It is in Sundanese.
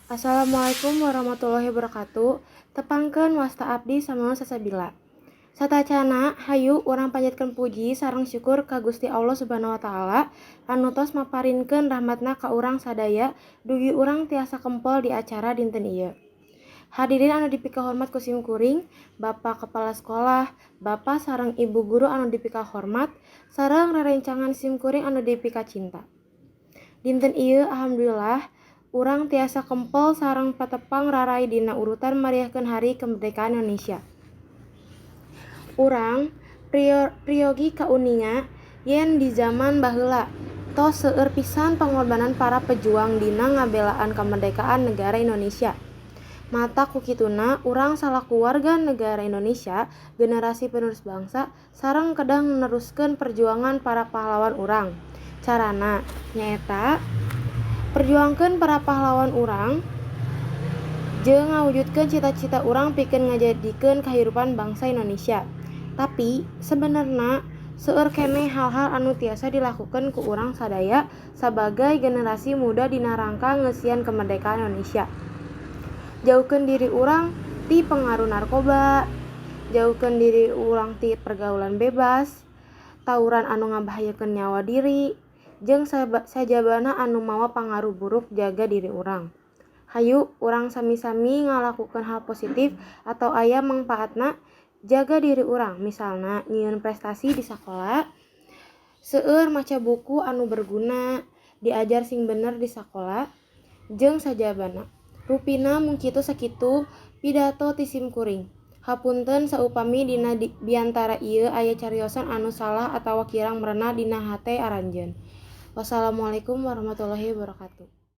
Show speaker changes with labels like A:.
A: Assalamualaikum warahmatullahi wabarakatuh. Tepangkeun, wasta abdi Salma Salsabila. Satacana, hayu urang panjatkeun puji sareng syukur ka Gusti Allah Subhanahu wa Taala anu tos maparinkeun rahmatna ka urang sadaya dugi urang tiasa kempol di acara dinten ieu. Hadirin anu dipikahormat ku sim kuring, Bapak Kepala Sekolah, Bapak sareng Ibu guru anu dipikahormat, sareng rerencangan sim kuring anu dipikacinta. Dinten ieu, alhamdulillah urang tiasa kempel sareng patepang rarai dina urutan mariahkeun Hari Kemerdekaan Indonesia. Urang priyogi kauninga yen di zaman baheula tos seueur pisan pangorbanan para pejuang dina ngabelaan kemerdekaan negara Indonesia. Matak ku kituna, urang salaku warga negara Indonesia, generasi penerus bangsa, sareng kedah neruskeun perjuangan para pahlawan urang. Carana nyaeta perjuangkeun para pahlawan urang jeung ngawujudkeun cita-cita urang pikeun ngajadikeun kahirupan bangsa Indonesia. Tapi sebenerna seueur keneh hal-hal anu tiasa dilakukeun ku urang sadaya sabagai generasi muda dina rangka ngeusian kemerdekaan Indonesia. Jauhkeun diri urang ti pengaruh narkoba, jauhkeun diri urang ti pergaulan bebas, tawuran anu ngabahayakeun nyawa diri, jeung sajabana anu mawa pangaruh buruk jaga diri urang. Hayu urang sami-sami ngalakukeun hal positif atau aya mangpaatna jaga diri urang, misalna nyieun prestasi di sakola, seueur maca buku anu berguna, diajar sing bener di sakola, jeung sajabana. Rupina mung kitu sakitu pidato ti sim kuring. Hapunten saupami dina biantara ieu aya cariosan anu salah atawa kirang merenah dina hate aranjeun. Wassalamualaikum warahmatullahi wabarakatuh.